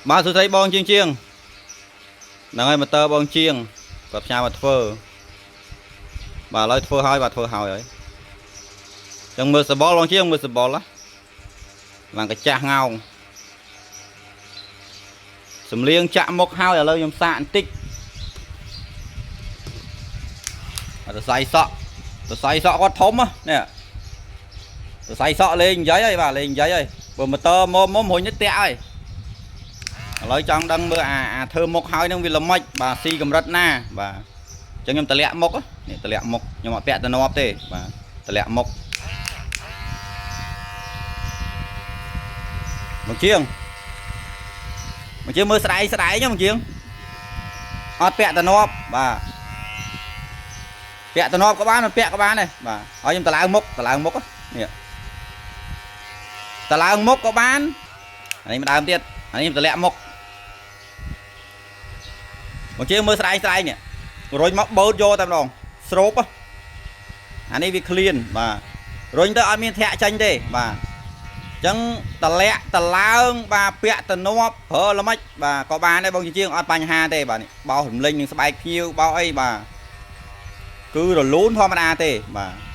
បាទសួស្តីបងជាងជាងហ្នឹងហើយម៉ូទ័របងជាងគាត់ផ្ញើមកធ្វើបាទឥឡូវធ្វើហើយបាទធ្វើហើយហើយចឹងមើលសបល់បងជាងមើលសបល់ណាឡើងកាចាស់ងោងសំលៀងចាក់មុខហើយឥឡូវខ្ញុំសាកបន្តិចអត់សរសៃសក់សរសៃសក់គាត់ធំណានេះសរសៃសក់លេងនិយាយហើយបាទលេងនិយាយហើយបើម៉ូទ័រមុំមុំរុញនេះតាក់ហើយ ឥឡូវចង់ដឹងមើលអាអាធ្វើមុខហើយនឹងវាល្មិចបាទស៊ីកម្រិតណាបាទអញ្ចឹងខ្ញុំតម្លាក់មុខនេះតម្លាក់មុខខ្ញុំអត់ពាក់តំណប់ទេបាទតម្លាក់មុខមកជាងមកជាងមើលស្ដែងស្ដែងហ្នឹងមកជាងអត់ពាក់តំណប់បាទពាក់តំណប់ក៏បានមិនពាក់ក៏បានដែរបាទហើយខ្ញុំតម្លើងមុខតម្លើងមុខនេះតម្លើងមុខក៏បានអានេះម្ដើមទៀតអានេះខ្ញុំតម្លាក់មុខ មកជាងមើលស្ដែងស្ដែងនេះរុញមកបឺតយកតែម្ដងស្រូបហ៎អានេះវាឃ្លានបាទរុញទៅអត់មានធាក់ចាញ់ទេបាទអញ្ចឹងតលាក់តឡើងបាទពាក់តនប់ប្រើល្មិចបាទក៏បានដែរបងជាងអត់បញ្ហាទេបាទនេះបោសរំលេងនឹងស្បែកភ្ញៀវបោសអីបាទគឺរលូនធម្មតាទេបាទ។